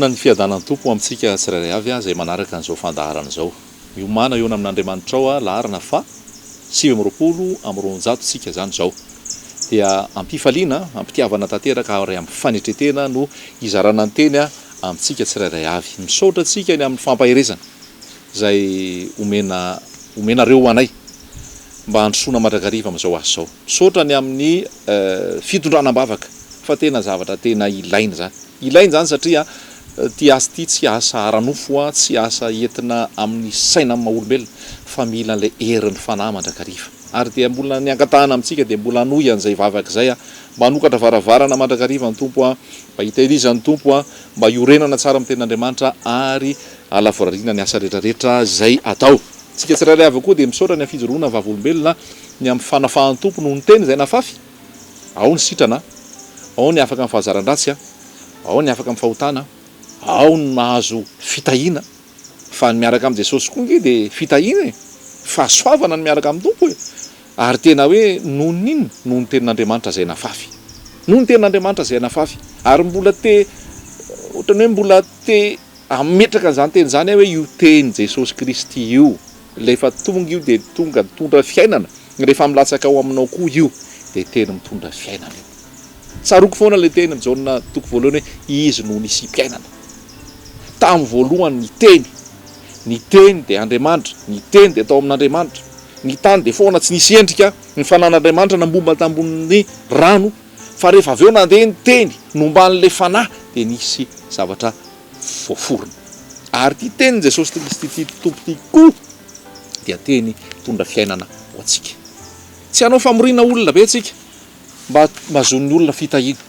Manonona ny fiadanan'ny Tompo amintsika tsirairay avy izay manaraka an'izao fandaharana izao. Miomàna hihaona amin'Andriamanitrao laharana faha 229 tsika izany izao. Dia am-pifaliana, am-pitiavana tanteraka ary amin'ny fanetren-tena no hizarana ny teny amintsika tsirairay avy. Misaotra antsika ny amin'ny fampaherezana izay omena omenareo ho anay mba handrosoana mandrakariva amin'izao asa izao. Misaotra ny amin'ny fitondrana am-bavaka fa tena zavatra tena ilaina izany. Ilaina izany satria ity asa ity tsy asa ara-nofo, tsy asa entina amin'ny saina maha olombelona fa mila an'ilay herin'ny fanahy mandrakariva. Ary dia mbola ny angatahana amintsika dia mbola hanohy an'izay vavaka izay mba hanokatra varavarana mandrakariva ny Tompo, mba hitehirizan'ny Tompo, mba hiorenana tsara amin'ny tenin'Andriamanitra ary halavorariana ny asa rehetrarehetra izay atao. Isika tsirairay avy koa dia misaotra ny fijoroana vavolombelona ny amin'ny fanafahan'ny Tompo noho ny teny izay nafafy. Ao ny sitrana, ao ny afaka amin'ny fahazaran-dratsy, ao ny afaka amin'ny fahotana, ao ny mahazo fitahiana. Fa ny miaraka amin'i Jesosy koa ange dia fitahiana e! Fahasoavana ny miaraka amin'ny Tompo e! Ary tena hoe noho ny inona? Noho ny tenin'Andriamanitra izay nafafy. Noho ny tenin'Andriamanitra izay nafafy. Ary mbola te, ohatran'ny hoe mbola te hametraka an'izany teny izany aho hoe io teny Jesosy Kristy io, ilay efa tonga io dia tonga nitondra fiainana, rehefa milatsaka ao aminao koa io dia teny mitondra fiainana io. Tsaroako foana ilay teny amin'i Jaona toko voalohany hoe Izy no nisiam-piainana. Tamin'ny voalohany ny Teny. Ny Teny dia Andriamanitra. Ny Teny dia tao amin'Andriamanitra. Ny tany dia foana tsy nisy endrika, ny fanan'Andriamanitra nambomba tambonin'ny rano, fa rehefa avy eo nandeha ny Teny, nomban'ilay Fanahy, dia nisy zavatra voaforona. Ary ity Tenin'i Jesosy Kristy ity Tompo ity koa dia Teny mitondra fiainana ho antsika. Tsy hanao famoriana olona be tsika mba hahazoan'ny olona fitahiana.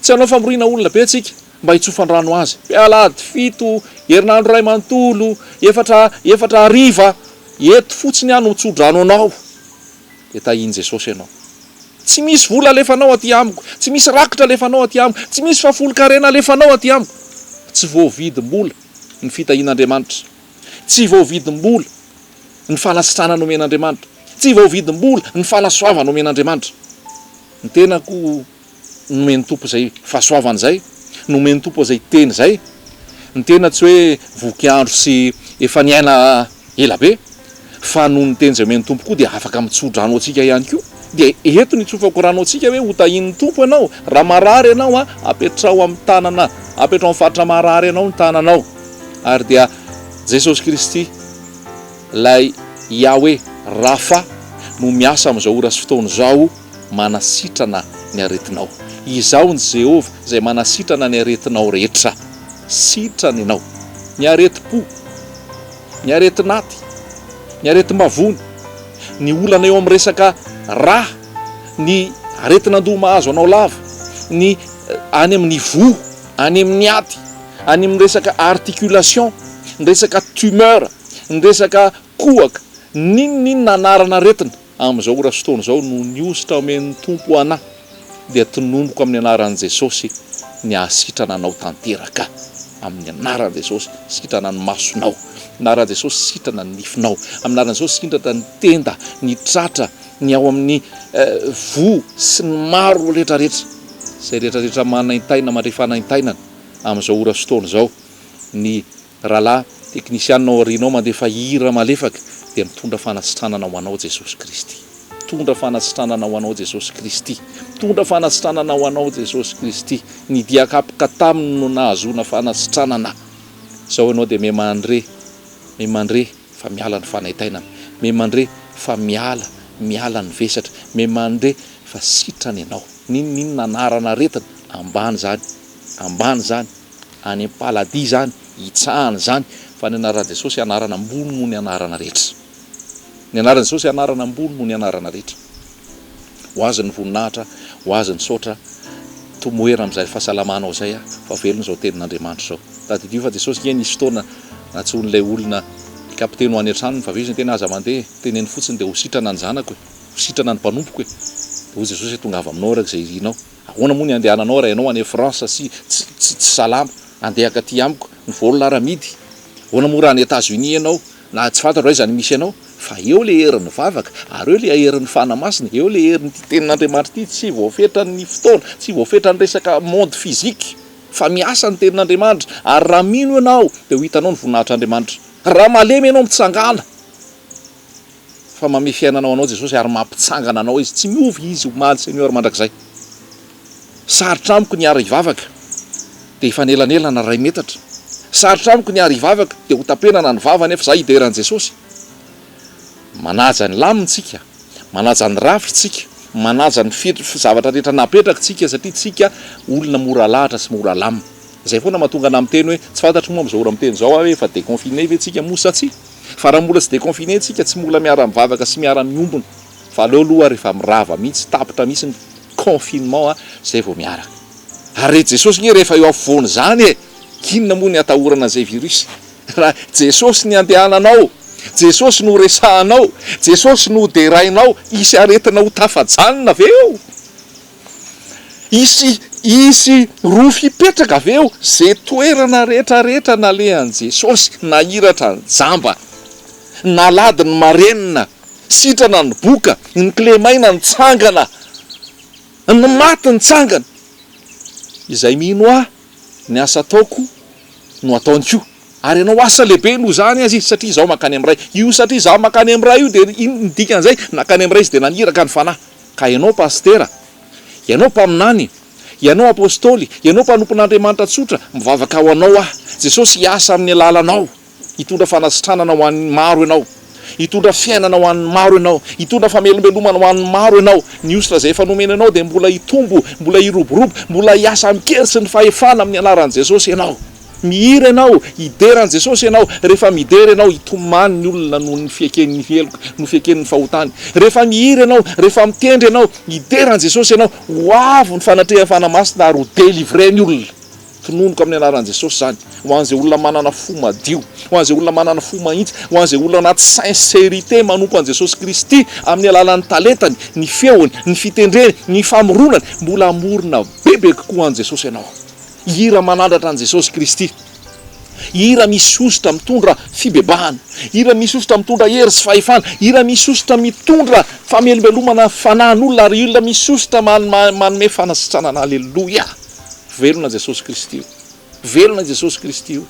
Tsy hanao famoriana olona be tsika mba hitsofan-drano azy. Alahady fito, herinandro iray manontolo, efatra, efatra hariva, eto fotsiny aho no mitso-drano anao. Dia tahian'i Jesosy ianao. Tsy misy vola alefanao aty amiko, tsy misy rakitra alefanao aty amiko, tsy misy fahafolon-karena alefanao aty amiko. Tsy voavidim-bola ny fitahian'Andriamanitra. Tsy voavidim-bola ny fanasitranana omen'Andriamanitra. Tsy voavidim-bola ny fanasoavana omen'Andriamanitra. Ny tenako nomen'ny Tompo izay fahasoavana izay, nomen'ny Tompo izay teny izay. Ny tena tsy hoe voky andro sy efa niaina ela be, fa noho ny teny izay omen'ny Tompo koa dia afaka mitso-drano antsika ihany koa. Dia eto no itsofako rano antsika hoe hotahian'ny Tompo ianao. Raha marary ianao, apetraho amin'ny tanana, apetraho amin'ny faritra marary anao ny tananao. Ary dia Jesosy Kristy, ilay Yahweh Rapha no miasa amin'izao ora sy fotoana izao manasitrana ny aretinao. Izaho ny Jehovah izay manasitrana ny aretinao rehetra. Sitrana ianao. Ny aretim-po, ny aretin'aty, ny aretim-bavony, ny olana eo amin'ny resaka rà, ny aretin'andoha mahazo anao lava, ny any amin'ny voa, any amin'ny aty, any amin'ny resaka articulation, ny resaka tumeur, ny resaka kohaka, n'inon'inona anarana aretina amin'izao ora sy fotoana izao noho ny hosotra omen'ny Tompo anà dia tononiko amin'ny anaran'i Jesosy ny hahasitrana anao tanteraka amin'ny anaran'i Jesosy sitrana ny masonao, amin'ny anaran'i Jesosy sitrana ny nifinao, amin'ny anaran'i Jesosy sitrana ny tenda, ny tratra, ny ao amin'ny voa sy ny maro rehetrarehetra, izay rehetrarehetra manaintaina mandre fanaintainana amin'izao ora sy fotoana izao ny rahalahy teknisianina ao aorianao mandefa hira malefaka dia mitondra fanasitranana ho anao Jesosy Kristy. Mitondra fanasitranana ho anao Jesosy Kristy. Mitondra fanasitranana ho anao Jesosy Kristy. Ny dia kapoka taminy no nahazoana fanasitranana. Izao ianao dia miha-mandre, miha-mandre fa miala ny fanaintainana, miha-mandre fa miala, miala ny vesatra, miha-mandre fa sitrana ianao. N'inon'inona anarana aretina, ambany izany, ambany izany. Any am-paladia izany, hitsahana izany, fa ny anaran'i Jesosy anarana ambony noho ny anarana rehetra. Ny anaran'i Jesosy anarana ambony noho ny anarana rehetra. Ho Azy ny voninahitra, ho Azy ny saotra, tomoera amin'izay fahasalamanao izay fa velona izao tenin'Andriamanitra izao. Tadidio fa Jesosy ange nisy fotoana nantsoin'ilay olona kapiteny ho any an-tranony fa avy eo izy niteny aza mandeha, teneno fotsiny dia ho sitrana ny zanako e, ho sitrana ny mpanompoko e. Dia hoy Jesosy hoe tongava aminao araka izay irinao. Ahoana moa ny andehananao raha ianao any France sy tsy tsy tsy salama andeha akaty amiko ny vol ara amidy ahoana moa raha any Etats Unis ianao na tsy fantatro aiza ny misy anao fa eo le herin'ny vavaka ary eo le herin'ny Fanahy Masina eo le herin'ity tenin'Andriamanitra ity tsy voafetran'ny fotoana tsy voafetran'ny resaka monde physique. Fa miasa ny tenin'Andriamanitra, ary raha mino ianao dia ho hitanao ny voninahitr'Andriamanitra. Raha malemy ianao mitsangàna, fa mamehy fiainana ho anao Jesosy ary mampitsangana anao Izy. Tsy miova Izy omaly sy anio ary mandrakizay. Sarotra amiko ny hiara-hivavaka dia hifanelanelana iray metatra. Sarotra amiko ny hiara-hivavaka dia ho tapenana ny vava nefa izaho hidera an'i Jesosy. Manaja ny lamina tsika, manaja ny rafitra tsika, manaja ny zavatra rehetra napetraka tsika satria tsika olona mora alahatra sy mora alamina. Zay foana mahatonga anah miteny hoe tsy fantatro moa amin'izao ora miteny izao aho hoe efa déconfiné ve tsika moa sa tsia? Fa raha mbola tsy déconfiné tsika tsy mbola miara mivavaka sy miara miombona fa aleo aloha rehefa mirava mihitsy tapitra mihitsy ny confinement a zay vao miaraka. Ary re Jesosy nge rehefa eo afovoan'izany e! Inona moa ny atahorana izay virus? Raha Jesosy ny andehananao, Jesosy no resahanao, Jesosy no derainao, hisy aretina ho tafajanona ve eo? Hisy hisy rofy hipetraka ve eo? Ze toerana rehetra rehetra nalehan'i Jesosy, nahiratra ny jamba, nalady ny marenina, sitrana ny boka, ny kilemaina nitsangana, ny maty nitsangana. Izay mino Ahy, ny asa ataoko no ataony koa. Ary hanao asa lehibe noho izany aza izy, satria Izaho mankany amin'ny Ray. Io satria Izaho mankany amin'ny Ray io dia inona ny dikan'izay? Nankany amin'ny Ray Izy dia naniraka ny Fanahy. Ka ianao pasitera, ianao mpaminany, ianao apostoly, ianao mpanompon'Andriamanitra tsotra, mivavaka ho anao aho. Jesosy hiasa amin'ny alalanao. Hitondra fanasitranana ho an'ny maro ianao. Hitondra fiainana ho an'ny maro ianao. Hitondra famelombelomana ho an'ny maro ianao. Ny hosotra izay efa nomena anao dia mbola hitombo, mbola hiroborobo, mbola hiasa amin-kery sy ny fahefana amin'ny anaran'i Jesosy ianao. Mihira ianao, hidera an'i Jesosy ianao. Rehefa midera ianao, hitomany ny olona noho ny fiekeny ny heloka, noho fiekeny ny fahotany. Rehefa mihira ianao, rehefa mitendry ianao, hidera an'i Jesosy ianao, ho avy ny fanatrehan'ny Fanahy Masina ary ho délivrer ny olona. Tononiko amin'ny anaran'i Jesosy izany, ho an'izay olona manana fo madio, ho an'izay olona manana fo mahitsy, ho an'izay olona anaty sincérité manompo an'i Jesosy Kristy amin'ny alalan'ny talentany, ny feony, ny fitendreny, ny famoronany, mbola hamorona bebe kokoa an'i Jesosy ianao. Hira manandratra an'i Jesosy Kristy. Hira misy hosotra mitondra fibebahana. Hira misy hosotra mitondra hery sy fahefana. Hira misy hosotra mitondra famelombelomana fanahin'olona ary hira misy hosotra manome fanasitranana. Aleloia! Velona Jesosy Kristy o. Velona i Jesosy Kristy o.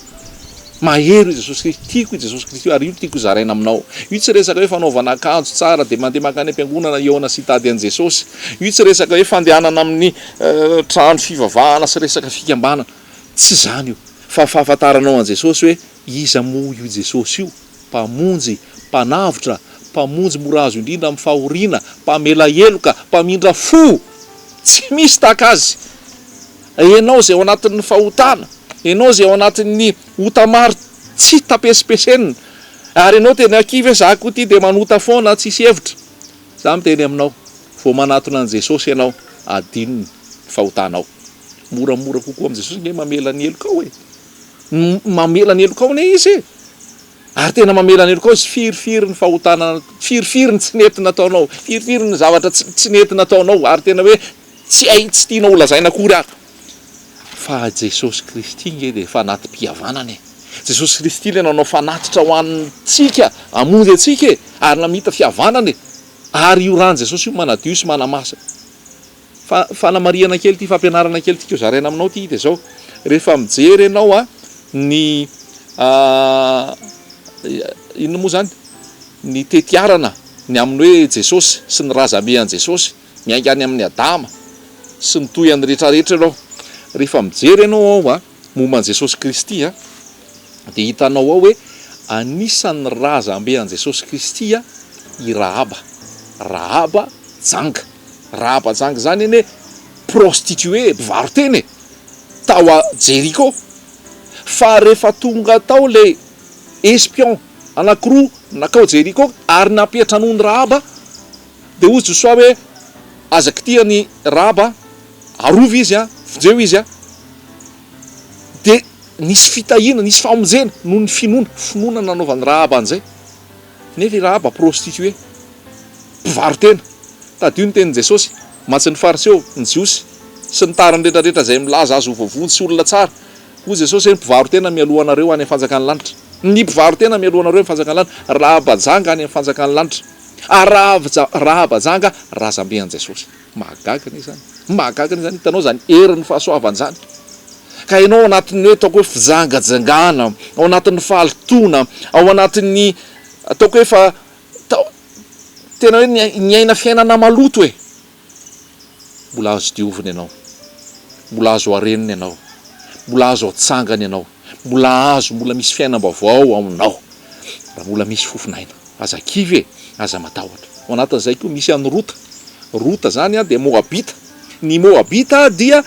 Mahery i Jesosy Kristy. Tiako i Jesosy Kristy ary io tiako zaraina aminao. Io tsy resaka hoe fanaovana akanjo tsara dia mandeha mankany am-piangonana hihaona sy hitady an'i Jesosy. Io tsy resaka hoe fandehanana amin'ny trano fivavahana sy resaka fikambanana. Tsy izany io. Fa fahafantaranao an'i Jesosy hoe iza moa io Jesosy io. Mpamonjy, Mpanavotra, Mpamonjy mora azo indrindra amin'ny fahoriana, Mpamela heloka, Mpamindra fo! Tsy misy tahaka Azy. Ianao izay ao anatin'ny fahotana, ianao izay ao anatin'ny ota maro tsy hita pesipesenina, ary ianao tena kivy hoe za koa ity dia manota foana tsisy hevitra. Za miteny aminao, vao manatona an'i Jesosy ianao, adino ny fahotanao. Moramora kokoa amin'i Jesosy ange mamela ny helokao e! Mamela ny helokao anie Izy e! Ary tena mamela ny helokao Izy, firifiry ny fahotana, firifiry ny tsy nety nataonao, firifiry ny zavatra tsy tsy nety nataonao, ary tena hoe tsy hay, tsy tianao ho lazaina akory ary. Fa Jesosy Kristy nge dia fanati-pihavanana e! Jesosy Kristy ilay nanao fanatitra ho antsika, hamonjy antsika e! Ary namita fihavanana e! Ary io ran'i Jesosy io manadio sy manamasina. Fa fanamarihana kely ity fampianarana kely tiako zaraina aminao ity dia izao, rehefa mijery ianao a ny inona moa izany, ny tetiarana ny amin'ny hoe Jesosy sy ny razambe an'i Jesosy, miainga any amin'i Adama sy ny tohiny rehetrarehetra ianao, rehefa mijery ianao ao a momba an'i Jesosy Kristy a dia hitanao ao hoe anisan'ny razambe an'i Jesosy Kristy a i Rahaba, Rahaba janga. Rahaba janga izany anie prostituée e, mpivaro-tena e, tao a Jericho. Fa rehefa tonga tao ilay espion anankiroa nankao Jericho ary nampiantranoan'i Rahaba, dia hoy Josoa hoe, aza kitihana i Rahaba, arovy izy an, vonjeo izy an. Dia nisy fitahiana, nisy famonjena noho ny finoana, finoana nanaovan'i Rahaba an'izay. Nefa i Rahaba prostituée, mpivaro-tena. Tadidio ny tenin'i Jesosy, mantsy ny Fariseo, ny Jiosy, sy ny tariny rehetrarehetra izay milaza azy ho voavonjy sy olona tsara. Hoy Jesosy hoe, Ny mpivaro-tena mialoha anareo any amin'ny fanjakan'ny lanitra. Ny mpivaro-tena mialoha anareo amin'ny fanjakan'ny lanitra. Rahaba janga any amin'ny fanjakan'ny lanitra. Ary Rahaba janga razambe an'i Jesosy. Mahagaga anie izany. Mahagaga anie izany. Hitanao izany herin'ny fahasoavana izany. Ka ianao ao anatin'ny hoe ataoko hoe fijangajangana, ao anatin'ny fahalotoana, ao anatin'ny ataoko hoe fa tena hoe niaina fiainana maloto e! Mbola azo diovina ianao, mbola azo arenina ianao, mbola azo atsangana ianao, mbola azo, mbola misy fiainam-baovao ao aminao, raha mbola misy fofon'aina. Aza kivy e! Aza matahotra. Ao anatin'izay koa misy an'i Rota. Rota izany dia Moabita. Ny Moabita dia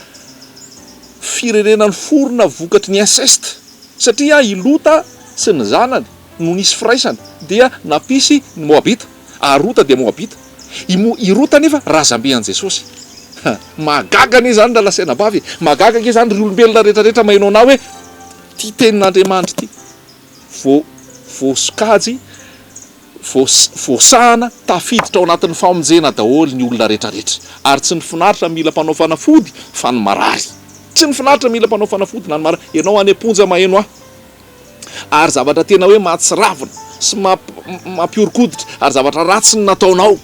firenena niforona vokatry ny inceste, satria i Lota sy ny zanany no nisy firaisana, dia nampisy ny Moabita. Ary Rota dia Moabita. I Mo, i Rota anefa razambe an'i Jesosy. Ha! Mahagaga anie izany rahalahy sy anabavy e! Mahagaga ange izany ry olombelona rehetra rehetra maheno anah hoe ity tenin'Andriamanitra ity vo, voasokajy, voas, voasahana, tafiditra ao anatin'ny famonjena daholo ny olona rehetra rehetra. Ary tsy ny finaritra mila mpanao fanafody fa ny marary. Tsy ny finaritra mila mpanao fanafody na ny marary. Ianao any am-ponja maheno ahy. Ary zavatra tena hoe mahatsiravina sy mampihoron-koditra ary zavatra ratsy ny nataonao.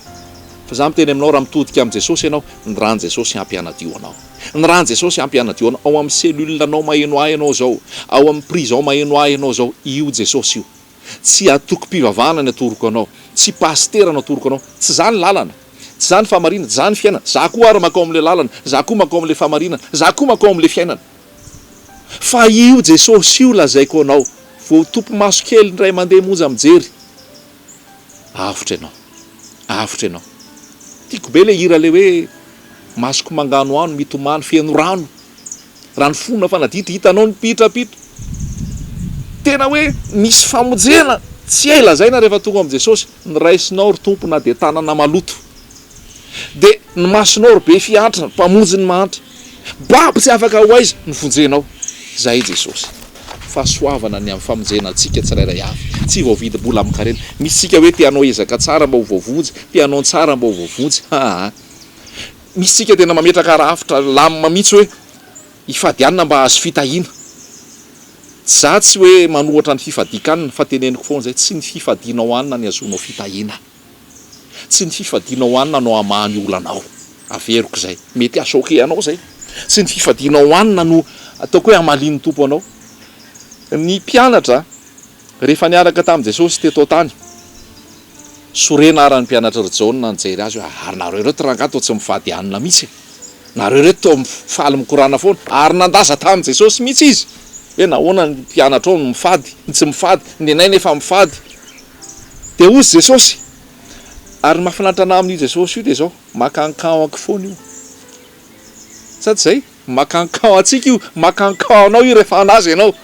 Fa za miteny aminao raha mitodika amin'i Jesosy ianao, ny ran'i Jesosy hampianadio anao. Ny ran'i Jesosy hampianadio anao. Ao amin'ny cellule nao maheno ahy ianao izao, ao amin'ny prison maheno ahy ianao izao, io Jesosy io. Tsy antokom-pivavahana ny atoroko anao, tsy pasitera no atoroko anao, tsy za ny lalana, tsy za ny fahamarinana, tsy za ny fiainana, za koa ary mankao amin'ilay lalana, za koa mankao amin'ilay fahamarinana, za koa mankao amin'ilay fiainana. Fa io Jesosy io lazaiko anao, vao topi-maso kely indray mandeha monja mijery, avotra ianao, avotra ianao. Tiako be ilay hira ilay hoe masoko manganohano mitomany feno rano, raha ny fona fanaditra hitanao nipitrapitra. Tena hoe misy famonjena tsy hay lazaina rehefa tonga amin'i Jesosy, ny raisinao ry Tompo na dia tanana maloto. Dia ny masonao ry be fiantra, mpamonjy ny mahantra. Babo tsy afaka ho aiza, ny vonjenao. Izay Jesosy. Fahasoavana ny amin'ny famonjena antsika tsirairay avy. Tsy voavidim-bola amin-karena. Misy tsika hoe te hanao ezaka tsara mba ho voavonjy, te hanao ny tsara mba ho voavonjy. Aa. Misy tsika tena mametraka rafitra lamina mihitsy hoe hifady hanina mba hahazo fitahiana. Za tsy hoe manohatra ny fifadian-kanina fa teneniko foana izay, tsy ny fifadianao hanina ny hahazoanao fitahiana. Tsy ny fifadianao hanina no hamaha ny olanao. Averiko izay. Mety ha-choquer anao izay. Tsy ny fifadianao hanina no ataoko hoe hamalian'ny Tompo anao. Ny mpianatra, rehefa niaraka tamin'i Jesosy teto an-tany, sorena ary ny mpianatry ry Jaona nijery azy hoe, ary nareo ireto rangahy toa tsy mifady hanina mihitsy e! Nareo ireto toa mifaly mikorana foana. Ary nandaza tamin'i Jesosy mihitsy izy hoe nahoana ny mpianatrao no mifady, ny tsy mifady, ny anay nefa mifady. Dia hozy Jesosy, ary ny mahafinaritra anah amin'io Jesosy io dia izao, makankaoako foana io. Sa tsy izay? Makankao antsika io, makankao anao io rehefa hanaza ianao.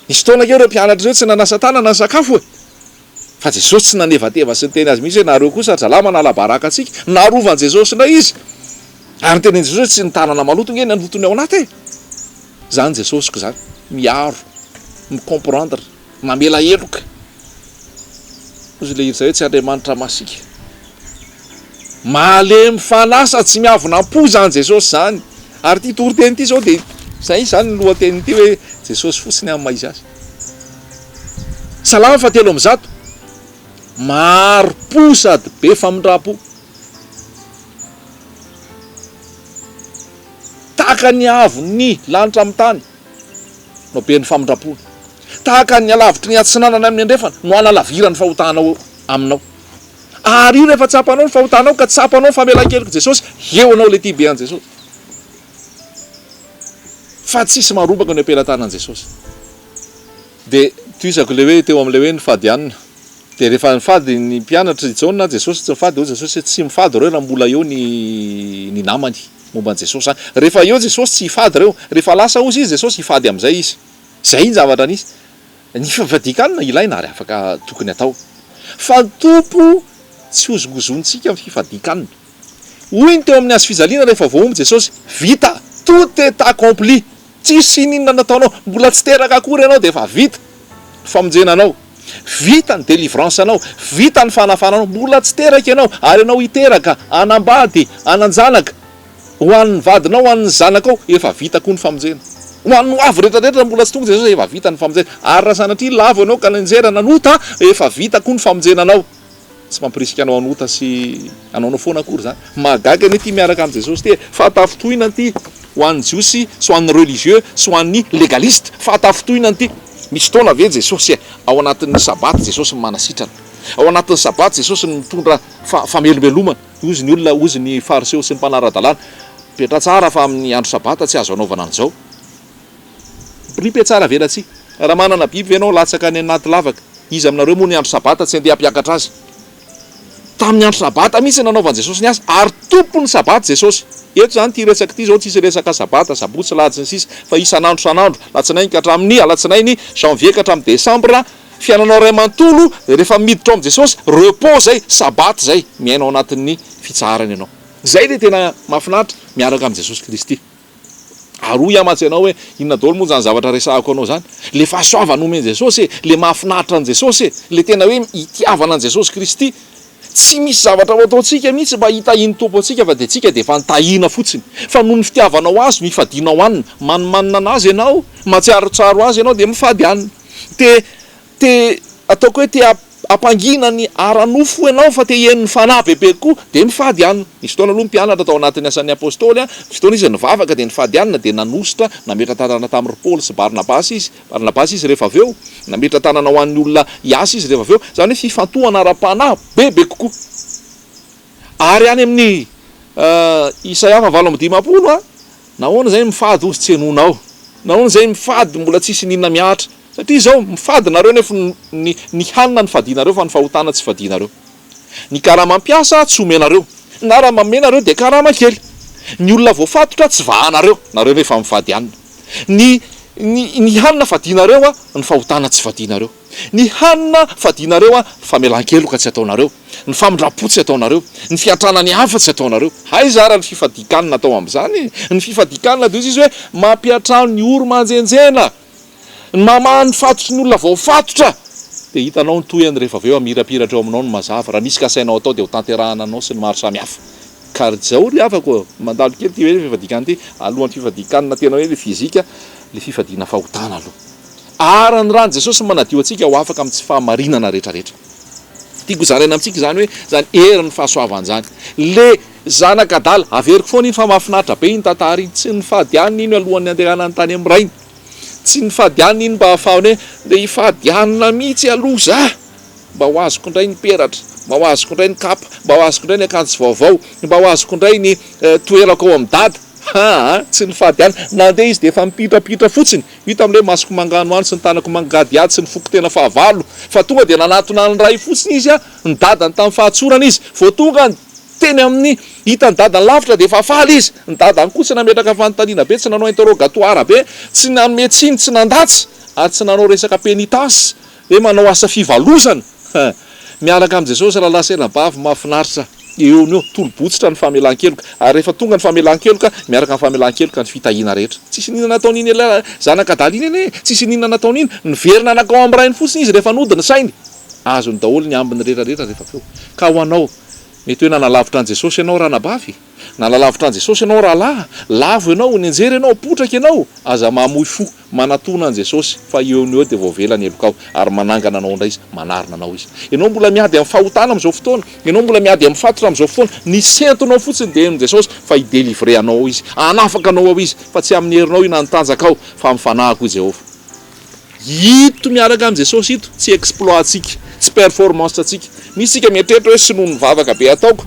Nisy fotoana ange ireo mpianatra ireo tsy nanasa tanana nisakafo e! Fa Jesosy tsy nanevateva sy niteny azy mihitsy hoe nareo kosa ry zalahy manala baraka antsika. Narovan'i Jesosy indray izy. Ary nitenen'i Jesosy hoe tsy ny tanana maloto ange ny haloto ny ao anaty e! Izany Jesosiko izany, miaro, mi-comprendre. Mamela heloka. Hozy ilay hira izay hoe tsy Andriamanitra masiaka. Malemy fanahy sady tsy miavona am-po izany Jesosy izany. Ary ity toriteny ity izao dia izay izany ny lohatenin'ity hoe Jesosy fotsiny amin'ny maha izy azy. Salamo fahatelo amby zato. Mahari-po sady be famindram-po. Tahaka ny haavon'ny lanitra amin'ny tany. No be ny famindram-pony. Tahaka ny halavitry ny atsinanana amin'ny andrefana no hanalavirany fahotanao aminao. Ary io rehefa tsapanao ny fahotanao ka tsapanao ny famelan-kelok'i Jesosy, eo anao ilay tia be an'i Jesosy. Fa tsisy marombaka ny eo am-pelatanan'i Jesosy. Dia tohizako ilay hoe teo amin'ilay hoe nifady hanina. Dia rehefa nifady ny mpianatr'i Jaona, Jesosy tsy nifady, hoy Jesosy hoe tsy mifady ireo raha mbola eo ny ny namany. Momba an'i Jesosy izany. Rehefa eo Jesosy tsy hifady ireo. Rehefa lasa hozy izy Jesosy hifady amin'izay izy. Izay ny zavatra nisy. Ny fifadian-kanina ilaina ary afaka tokony atao. Fa ny Tompo tsy hozongozonintsika amin'ny fifadian-kanina. Hoy ny teo amin'ny hazo fijaliana rehefa voahombo Jesosy, Vita! Tout est accompli! Tsisy ininona nataonao, mbola tsy teraka akory ianao dia efa vita ny famonjena anao, vita ny délivrance anao, vita ny fanafana anao, mbola tsy teraka ianao ary ianao hiteraka, hanambady, hanan-janaka, ho an'ny vadinao, ho an'ny zanakao, efa vita koa ny famonjena. Ho an'ny ho avy rehetra rehetra mbola tsy tonga Jesosy efa vita ny famonjena. Ary raha sanatria lavo ianao ka nianjera nanota, efa vita koa ny famonjena anao. Tsy mampirisika anao hanota sy hanaonao foana akory izany. Mahagaga anie ity miaraka amin'i Jesosy ity e! Fa tafintohina ity. ho an'ny Jiosy sy ho an'ny religieux sy ho an'ny légaliste. Fahatafintohinana ity. Misy fotoana ve Jesosy ao anatin'ny Sabata Jesosy no manasitrana? Ao anatin'ny Sabata Jesosy no mitondra famelombelomana? Hozy ny olona, hozy ny Fariseo sy ny mpanara-dalàna, Mipetraha tsara fa amin'ny andro Sabata tsy azo anaovana an'izao. Ry tsara velatsihy, raha manana biby ve ianao latsaka any anaty lavaka? Iza aminareo moa ny andro Sabata tsy handeha hampiakatra azy? Tamin'ny andro Sabata mihitsy nanaovan'i Jesosy ny asa, ary Tompon'ny Sabata Jesosy. Eto izany ity resaka ity izao tsisy resaka Sabata, Sabotsy, Lahady sy ny sisa fa isan'andro isan'andro, Alatsinainy ka hatramin'ny Alatsinainy, Janvier ka hatramin'ny Desambra, fiainanao iray manontolo rehefa miditra ao amin'i Jesosy, repos izay, Sabata izay, miaina ao anatin'ny fitsaharana ianao. Izay ilay tena mahafinaritra, miaraka amin'i Jesosy Kristy. Ary hoy aho mantsy ianao hoe, inona daholo moa izany zavatra resahako anao izany? Ilay fahasoavana omen'i Jesosy e, ilay mahafinaritra an'i Jesosy e, ilay tena hoe itiavana an'i Jesosy Kristy. Tsy misy zavatra ho ataontsika mihitsy mba hitahian'ny Tompo antsika fa dia tsika dia efa nitahiana fotsiny. Fa noho ny fitiavanao Azy no ifadianao hanina. Manimanina an'Azy ianao, mahatsiarotsiaro Azy ianao dia mifady hanina. Te Te, ataoko hoe te hampangina ny ara-nofo ianao fa te hihaino ny fanahy bebe kokoa, dia mifady hanina. Nisy fotoana aloha ny mpianatra tao anatin'ny asan'ny Apostoly, nisy fotoana izy nivavaka dia nifady hanina, dia nanositra, nametra-tanana tamin'i ry Paoly sy Barnabasy izy, Barnabasy izy rehefa avy eo, nametra-tanana ho an'ny olona hiasa izy rehefa avy eo, izany hoe fifantohana ara-panahy bebe kokoa. Ary any amin'ny Isaia faha 58, nahoana izay mifady hozy tsy henoinao? Nahoana izay mifady mbola tsisy n'inona mihatra? Satria izao, mifady nareo nefa ny ny hanina no fadianareo fa ny fahotana tsy fadianareo. Ny karama mpiasa tsy omenareo, na raha manome nareo dia karama kely. Ny olona voafatotra tsy vahanareo, nareo nefa mifady hanina. Ny ny ny hanina fadianareo a, ny fahotana tsy fadianareo. Ny hanina fadianareo a, famelan-keloka tsy ataonareo, ny famindram-po tsy ataonareo, ny fiantrana ny hafa tsy ataonareo. Aiza ara ny fifadian-kanina atao amin'izany e? Ny fifadian-kanina dia hoy izy hoe mampiantrano ny ory manjenjena. Ny mamaha ny fatotry ny olona voafatotra dia hitanao ny tohiny rehefa avy eo hamirapiratra eo aminao ny mazava. Raha misy kasainao atao dia ho tanterahana anao sy ny maro samihafa. Ka ry zao ry havako ô, mandalo kely ity hoe fifadian-kanina ity, alohan'ny fifadian-kanina tena hoe le fizika, le fifadiana fahotana aloha. Ary ny ran'i Jesosy manadio antsika ho afaka amin'ny tsy fahamarinana rehetrarehetra. Tiako hozaraina amintsika izany hoe izany herin'ny fahasoavana izany. Le zanak'adala, averiko foana iny fa mahafinaritra be iny tantara iny, tsy nifady hanina iny alohan'ny handehanany tany amin'ny rainy. Tsy nifady hanina iny mba hahafahany hoe ndeha hifady hanina mihitsy aloha za mba ho azoko indray ny peratra, mba ho azoko indray ny kapa, mba ho azoko indray ny akanjo vaovao, mba ho azoko indray ny toerako ao amin'i dada. Haa, tsy nifady hanina. Nandeha izy dia efa mipitrapitra fotsiny. Hita amin'ilay masoko manganohano sy ny tanako mangadihady sy ny foko tena fahavalo fa tonga dia nanatona ny ray fotsiny izy, ny dadany tamin'ny fahatsorana izy. Vao tonga Teny amin'ny hitan'i dadany lavitra dia efa faly izy. Ny dadany koa tsy nametraka fanontaniana be, tsy nanao interrogatoire be, tsy nanome tsiny, tsy nandatsa, ary tsy nanao resaka pénitence, hoe manao asa fivalozana. Miaraka amin'i Jesosy rahalahy sy anabavy mahafinaritra eo no eo, tolo-botsitra ny famelan-keloka. Ary rehefa tonga ny famelan-keloka, miaraka amin'ny famelan-keloka ny fitahiana rehetra. Tsisy n'inona nataon'iny ilay zanak'adala iny anie e! Tsisy n'inona nataon'iny. Niverina nankao amin'ny rainy fotsiny izy rehefa nody ny sainy. Azony daholo ny ambiny rehetra rehetra rehefa avy eo. Ka ho anao, Mety hoe nanalavitra an'i Jesosy ianao ranabavy, nanalavitra an'i Jesosy ianao rahalahy, lavo ianao, nianjera ianao, potraka ianao, aza mamoy fo, manatona an'i Jesosy fa eo no eo dia voavela ny helokao ary manangana anao indray Izy, manarina anao Izy. Ianao mbola miady amin'ny fahotana amin'izao fotoana, ianao mbola miady amin'ny fatotra amin'izao fotoana, ny sentonao fotsiny dia henon'i Jesosy fa hi-delivrer anao ao Izy, hanafaka anao ao Izy, fa tsy amin'ny herinao io na ny tanjakao fa amin'ny fanahiko hoy Jehovah. Ito miaraka amin'i Jesosy ito tsy exploit antsika, tsy performance antsika. Misy tsika mieritreritra hoe sy noho ny vavaka be ataoko,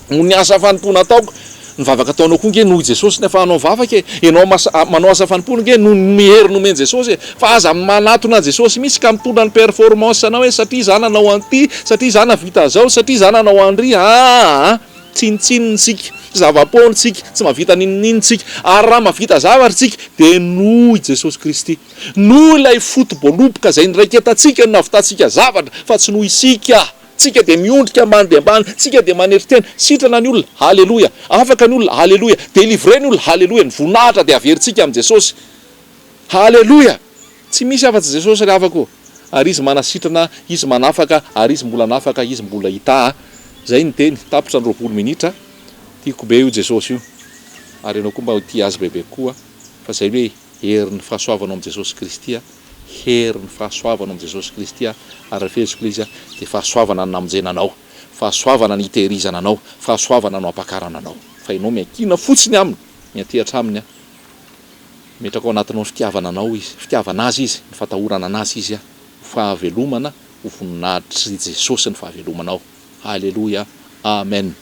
noho ny asa fanompoana ataoko. Ny vavaka ataonao koa nge noho i Jesosy ny afahanao mivavaka e. Ianao manao asa fanompoana nge noho ny hery nomen'i Jesosy e. Fa aza manatona an'i Jesosy mihitsy ka mitondra ny performance anao hoe satria za nanao an'ity, satria za nahavita an'izao, satria za nanao an'ry, aa. Tsinontsinona isika, zava-poana isika, tsy mahavita n'inon'inona isika, ary raha mahavita zavatra isika dia noho i Jesosy Kristy. Noho ilay foto-boaloboka izay niraiketantsika no nahavitantsika zavatra fa tsy noho isika. Tsika dia miondrika ambany dia ambany, tsika dia manetry tena. Sitrana ny olona, haleloia! Afaka ny olona, haleloia! Délivré ny olona, haleloia! Ny voninahitra dia averintsika amin'i Jesosy. Haleloia! Tsy misy afa-tsy Jesosy ry havako ô! Ary Izy manasitrana, Izy manafaka, ary Izy mbola hanafaka, Izy mbola hitaha. Zay ny teny, tapitra ny 20 minitra. Tiako be io Jesosy io. Ary ianao koa mba ho tia Azy bebe kokoa. Fa zay hoe herin'ny fahasoavana ao amin'i Jesosy Kristy a, herin'ny fahasoavana ao amin'i Jesosy Kristy a, ary rehefa Jesoa Kristy a, dia fahasoavana no namonjena anao, fahasoavana no hitehirizana anao, fahasoavana no hampakarana anao. Fa ianao miankina fotsiny Aminy. Miantehatra aminy aho. Ametrako ao anatinao ny fitiavana anao Izy, fitiavana Azy Izy, ny fatahorana an'Azy Izy aho. Ho fahavelomana, ho voninahitr'i Jesosy ny fahavelomanao. Haleloia. Amen.